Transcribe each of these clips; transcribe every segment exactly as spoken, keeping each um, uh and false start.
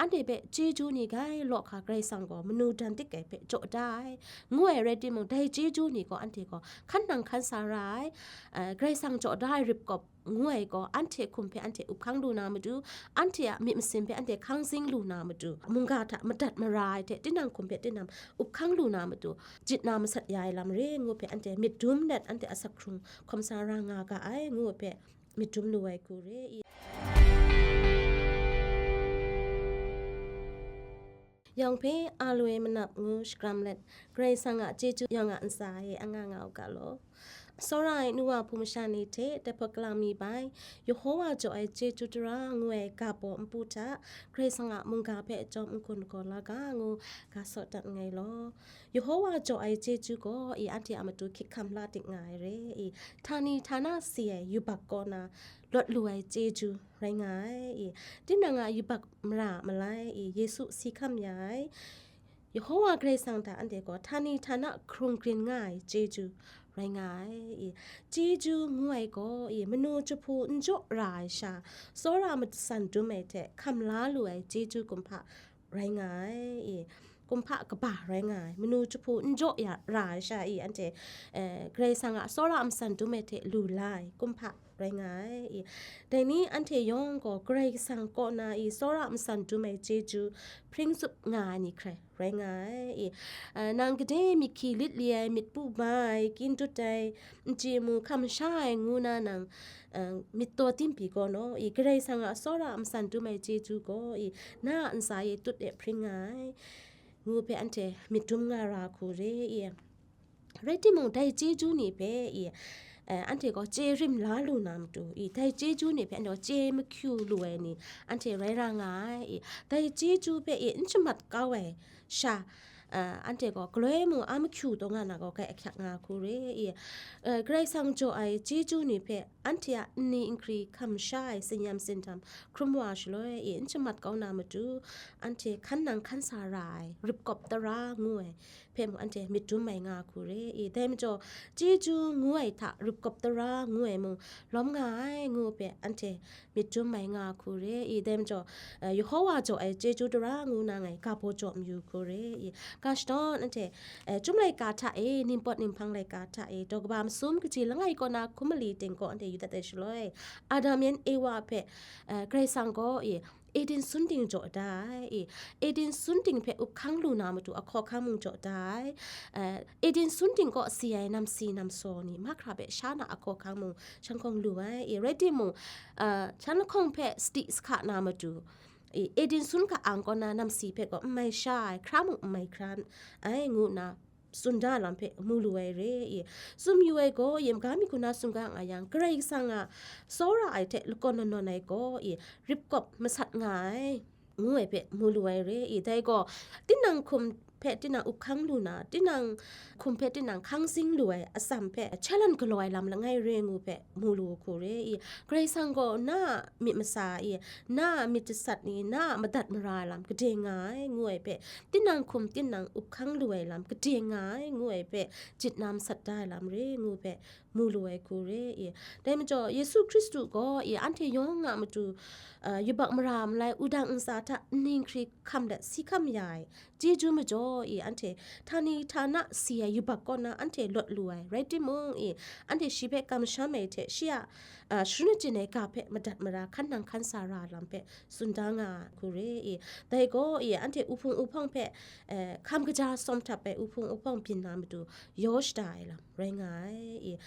anhte hpe chyeju ni gai law hka Karai Kasang gaw manu dan dik ai hpe jaw da ai, ngu ai rai timung, dai chyeju ni gaw anhte gaw hkan nang hkan sa ra ai, eh, Karai Kasang jaw da ai ripkawp ngu ai gaw, anhte hkum hpe anhte up hkang lu na matu, anhte a myit masin hpe anhte hkang zing lu na matu, mungga hta madat mara ai hte tinang hkum hpe tinang up hkang lu na matu, jit na masat ya ai lam re ngu hpe anhte myit dum let anhte asak hkrung hkawm sa ra nga ga ai ngu hpe myit dum lu ai hku re i. Yawng hpe aloi manap ngu shakram let, Karai Kasang a chyeju yawng a ntsa e anga nga u ga law. Tsawra ai nu wa hpu masha ni hte dai hpawt kalang mi bai, Yehowa jaw ai chyeju tara ngu ai ga baw npu hta, Karai Kasang a mungga hpe jawm n-gun gaw la ga ngu ga sawt dat nngai law. Yehowa jaw ai chyeju gaw i anhte a matu hkyit hkam la dik nga ai re i, htani htana si ai yubak kaw na lawt lu ai chyeju rai nga ai i, tinang a yubak mara a malai i, Yesu si hkam ya ai, Yehowa Karai Kasang hta anhte gaw htani htana hkrung grin nga ai chyeju rai nga ai i, chyeju ngu ai gaw i, manu jahpu n jaw ra ai sha, tsawra matsan dum ai hte hkam la lu ai chyeju kumhpa rai nga ai i, kumhpa kaba rai nga ai, manu jahpu n jaw ya ra ai sha i, anhte, eh, Karai Kasang a tsawra matsan dum ai hte lu la ai kumhpa rai nga ai i, dai ni anhte yawng gaw Karai Kasang kaw na i tsawra matsan dum ai chyeju hpring tsup nga ai ni hkrai rai nga ai i, eh, nang gade myit hkyi lit li ai, myit pu ba ai, kyin dut ai, n chye mu hkam sha ai ngu na nang, eh, myit taw tim pyi gaw naw i, Karai Kasang a tsawra matsan dum ai chyeju gaw i, na a ntsa e tut e hpring nga ai ngu hpe anhte myit dum nga ra hku re i. Rai timung, dai chyeju ni hpe i, eh, anhte gaw chye rim la lu na matu i, dai chyeju ni hpe anhte gaw chye mahkyu lu ai ni anhte rai ra nga ai i, dai chyeju hpe i n shamat kau ai sha, eh, anhte gaw galoi mung a mahkyu taw nga na gaw, gai ahkyak nga hku re i, eh, Karai Kasang jaw ai chyeju ni hpe anhte a nni nkri hkam sha ai tsin-yam tsindam hkrum wa shaloi i, n shamat kau na matu, anhte hkan nang hkan sa ra ai, ripkawp tara ngu ai hpe mung anhte myit dum ai nga hku re i, dai majaw, chyeju ngu ai hta ripkawp tara ngu ai mung lawm nga ai ngu hpe anhte myit dum ai nga hku re i, dai majaw, eh, Yehowa jaw ai chyeju tara ngu na ngai ga baw jaw mayu hku re i, ga shadawn anhte, eh, Chyum laika hta e, Ningpawt Ninghpang laika hta e, daw kaba masum kaji langai kaw na hkum mali ting gaw anhte yu dat ai shaloi, Adam yan Ewa hpe, eh, Karai Kasang gaw i, Eden sunding jaw da ai i, Eden sunding hpe up hkang lu na matu ahkaw ahkang mung jaw da ai, eh, Eden sunding kaw si ai namsi namsaw ni mahkra hpe sha na ahkaw ahkang mung shanhkawng lu ai i, rai timung, eh, shanhkawng hpe sadi sahka na matu i, Eden sun ka-ang kaw na namsi hpe gaw n mai sha ai, hkra mung n mai hkra ai ngu nna, tsun da lam hpe mu lu ai re i, tsun yu ai gaw, yamga mi hku na tsun ga nga yang, Karai Kasang a tsawra ai hte lakawn nawn nawn ai gaw i, ripkawp masat nga ai, ngu ai hpe mu lu ai re i, dai gaw, tinang hkum hpe tinang up hkang lu na, tinang hkum hpe tinang hkang zing lu ai atsam hpe chyalan galaw ai lam langai re ngu hpe mu lu hku re i, Karai Kasang gaw na a myit masa i, na a myit jasat ni, na a madat mara ai lam gade nga ai, ngu ai hpe, tinang hkum tinang up hkang lu ai lam gade nga ai, ngu ai hpe, jit na masat da ai lam re, ngu hpe, mu lu ai hku re i. Dai majaw, Yesu Hkristu gaw i anhte yawng a matu, ah, yubak mara malai wudang ntsa hta nni nkri hkam let si hkam ya ai, chyeju majaw i anhte htani htana si ai yubak kaw na anhte lawt lu ai, rai timung i, anhte shi hpe kamsham ai hte shi a, ah, shangun achyin ai ga hpe madat mara hkan nang hkan sa ra lam hpe tsun da nga ai hku re i. Dai gaw i anhte uhpung uhpawng hpe, eh, hkam kaja tsawm htap ai uhpung uhpawng byin na matu yaw shada ai lam rai nga ai i.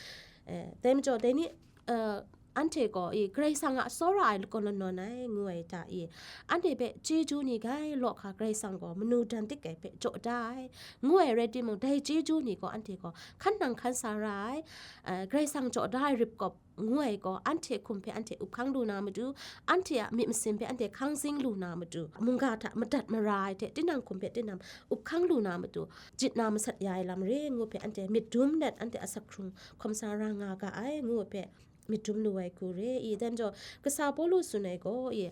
Eh, dai majaw, dai ni, eh, anhte gaw i Karai Kasang a tsawra ai lakawn nawn nawn ai ngu ai hta i, anhte hpe chyeju ni gai law hka Karai Kasang gaw manu dan dik ai hpe jaw da ai, ngu ai rai timung, dai chyeju ni gaw anhte gaw hkan nang hkan sa ra ai, eh, Karai Kasang jaw da ai ripkawp ngu ai gaw, anhte hkum hpe anhte up hkang lu na matu, anhte a myit masin hpe anhte hkang zing lu na matu, mungga hta madat mara ai hte tinang hkum hpe tinang up hkang lu na matu, jit na masat ya ai lam re ngu hpe anhte myit dum let anhte asak hkrung hkawm sa ra nga ga ai ngu hpe myit dum lu ai hku re i. Dai majaw, kasa Pawlu tsun ai gaw i,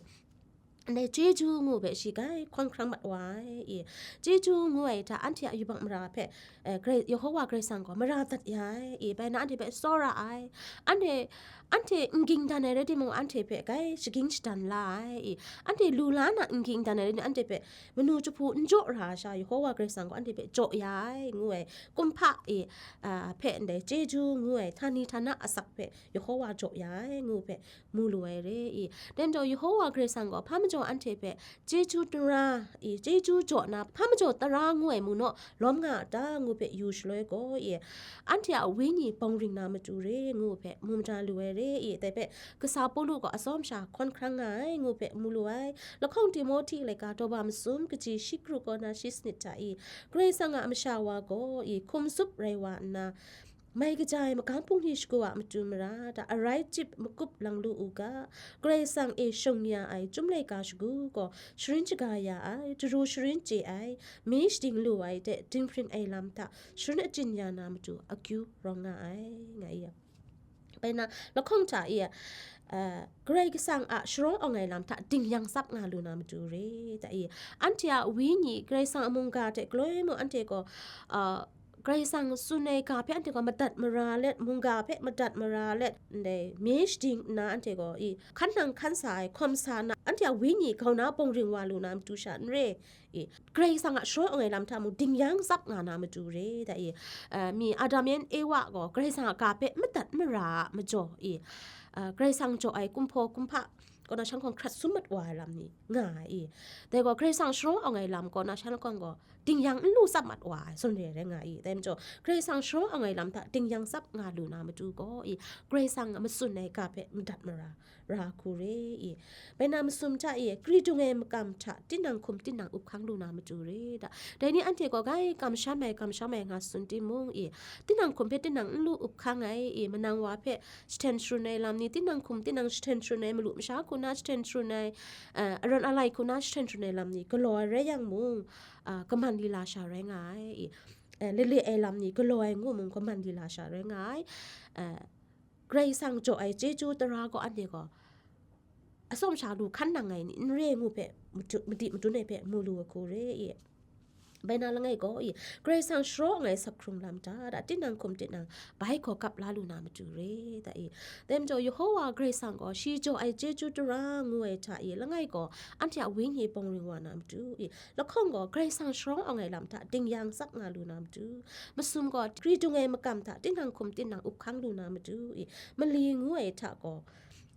ndai chyeju ngu hpe shi grai hkawn hkrang mat wa ai, i. Chyeju ngu ai hta anhte a yubak mara hpe, eh, Karai-, Yehowa Karai Kasang gaw mara dat ya ai, i. Bai na anhte hpe tsawra ai. Anhte, anhte n ging dan ai rai timung, anhte hpe grai shagying shadan la ai, i. Anhte lu la na n ging dan ai rai timung, anhte hpe manu jahpu n jaw ra ai sha, Yehowa Karai Kasang gaw anhte hpe jaw ya ai, ngu ai. Kumhpa, i, a, hpe ndai chyeju ngu ai, htani htana asak hpe Yehowa jaw ya ai, ngu hpe mu lu ai re, i. Dai majaw, Yehowa Karai Kasang gaw hpa majaw anhte hpe chyeju tara, i, chyeju jaw na, hpa majaw tara ngu ai mu naw lawm nga a ta, ngu hpe yu shaloi gaw, i, anhte a wenyi bawng ring na matu re, ngu hpe mu mada lu ai re, i. Dai hpe kasa Pawlu gaw atsawm sha hkawn hkrang nga ai, ngu hpe mu lu ai. Lahkawng Timohti laika daw ba masum, kaji shi kru kaw na shi sanit hta, i, Karai Kasang a masha wa gaw, i, hkum zup rai wa nna, mai kaja ai magam bungli shagu a matu mara hta, arai chyip makup lang lu u ga, Karai Kasang e shung ya ai Chyum laika shagu gaw sharin shaga ya ai, daru sharin chye ai, mi shading lu ai de dinghpring ai lam hta sharin achyin ya na matu akyu rawng nga ai, nga i. Bai na, lahkawng hta i, a, Karai Kasang a sharawng awng ai lam hta dingyang tsap nga lu na matu re, ta i. Anhte a wenyi Karai Kasang a mungga hte galoi mung anhte gaw, a, Karai Kasang tsun ai ga hpe anhte gaw madat mara let, mungga hpe madat mara let, ndai mi shading nna anhte gaw i hkan nang hkan sa ai hkawm sa na, anhte a wenyi grau na bawng ring wa lu na matu sha n re, i, Karai Kasang a sharawng awng ai lam hta mung dingyang tsap nga na matu re, ta i, eh, mi Adam yan Ewa gaw Karai Kasang a ga hpe madat mara a majaw, i, eh, Karai Kasang jaw ai kumhpaw kumhpa kaw na shanhkawng hkrat sum mat wa ai lam ni nga ai, i. Dai gaw Karai Kasang sharawng awng ai lam kaw na shanhkawng gaw dingyang n lu tsap mat wa ai zawn re ai rai nga ai, i. Dai majaw, Karai Kasang sharawng awng ai lam hta dingyang tsap nga lu na matu gaw, i, Karai Kasang a matsun ai ga hpe madat mara ra hku re, i. Bai na masum hta e, kri dung ai makam hta tinang hkum tinang up hkang lu na matu re, ta. Dai ni anhte gaw grai kamsham ai, kamsham ai nga tsun timung, i, tinang hkum hpe tinang n lu up hkang ai, i, manang wa hpe jahten sharun ai lam ni, tinang hkum tinang jahten sharun ai, malu masha hku na jahten sharun ai, eh, aran alai hku na jahten sharun ai lam ni galaw ai rai yang mung, ah, kaman lila sha rai nga ai, i, eh, lale ai lam ni galaw ai ngu mung kaman lila sha rai nga ai, eh, Karai Kasang jaw ai chyeju tara gaw anhte gaw atsawm sha lu hkan nang ai ni n re ngu hpe madu-, madi madun ai hpe mu lu ai hku re, i. Bai na langai gaw, i, Karai Kasang sharawng ai sak hkrung lam hta, da tinang hkum tinang bai gaw gap la lu na matu re, ta i. Dai majaw, Yehowa Karai Kasang gaw shi jaw ai chyeju tara ngu ai hta i, langai gaw anhte a wenyi bawng ring wa na matu, i, lahkawng gaw Karai Kasang sharawng awng ai lam hta dingyang tsap nga lu na matu, masum gaw kri dung ai makam hta tinang hkum tinang up hkang lu na matu, i, mali ngu ai hta gaw,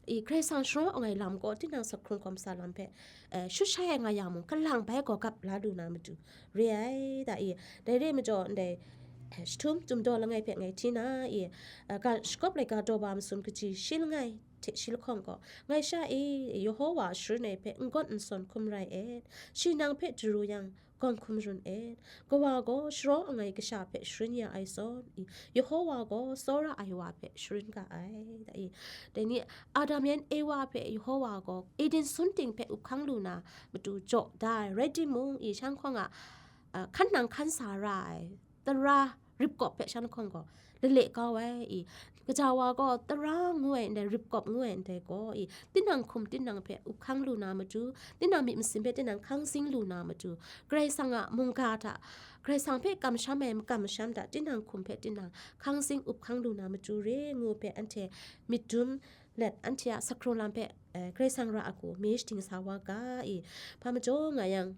i, Karai Kasang sharawng awng ai lam gaw tinang sak hkrung hkawm sa lam hpe, eh, shut shai ai nga yang mung, kalang bai gaw gap la lu na matu re ai, ta i. Dai re ai majaw, ndai, eh, jahtum, Chyum daw langai hpe ngai hti na, i, eh, ga, Jakob laika daw ba masum kaji shi langai hte shi lahkawng gaw, ngai sha e, Yehowa a sharin ai hpe n gawn n sawn hkum rai et, shi nang hpe daru yang, gawng hkum run et. Kawa gaw sharawng awng ai kasha hpe sharin ya ai zawn, i, Yehowa gaw tsawra ai wa hpe sharin ga ai, ta i. Dai ni, Adam yan Ewa hpe Yehowa gaw Eden sun ting hpe up hkang lu na matu jaw da ai rai timung, i, shanhkawng a, a, hkan nang hkan sa ra ai tara ripkawp hpe shanhkawng gaw lale kau ai, i. Kaja wa gaw tara ngu ai ndai, ripkawp ngu ai ndai gaw, i, tinang hkum tinang hpe up hkang lu na matu, tinang myit masin hpe tinang hkang zing lu na matu, Karai Kasang a mungga hta, Karai Kasang hpe kamsham ai makam masham hta tinang hkum hpe tinang hkang zing up hkang lu na matu re ngu hpe anhte myit dum let, anhte a sak hkrung lam hpe, eh, Karai Kasang ra a hku mi shading sa wa ga, i. Hpa majaw nga yang,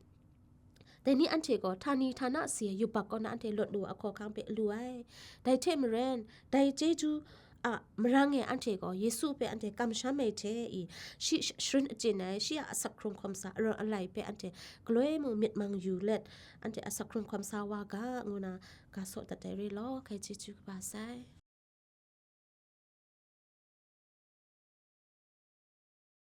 dai ni anhte gaw htani htana si ai yubak kaw na anhte lawt lu ai hkawhkang hpe lu ai. Dai hte maren, dai chyeju a marang e anhte gaw Yesu hpe anhte kamsham ai hte i, shi sh-, sharin achyin ai, shi a asak hkrung hkawm sa arawng alai hpe anhte galoi mung myit mang yu let, anhte asak hkrung hkawm sa wa ga, ngu na ga saw dat ai re law, hkai chyeju kaba sai.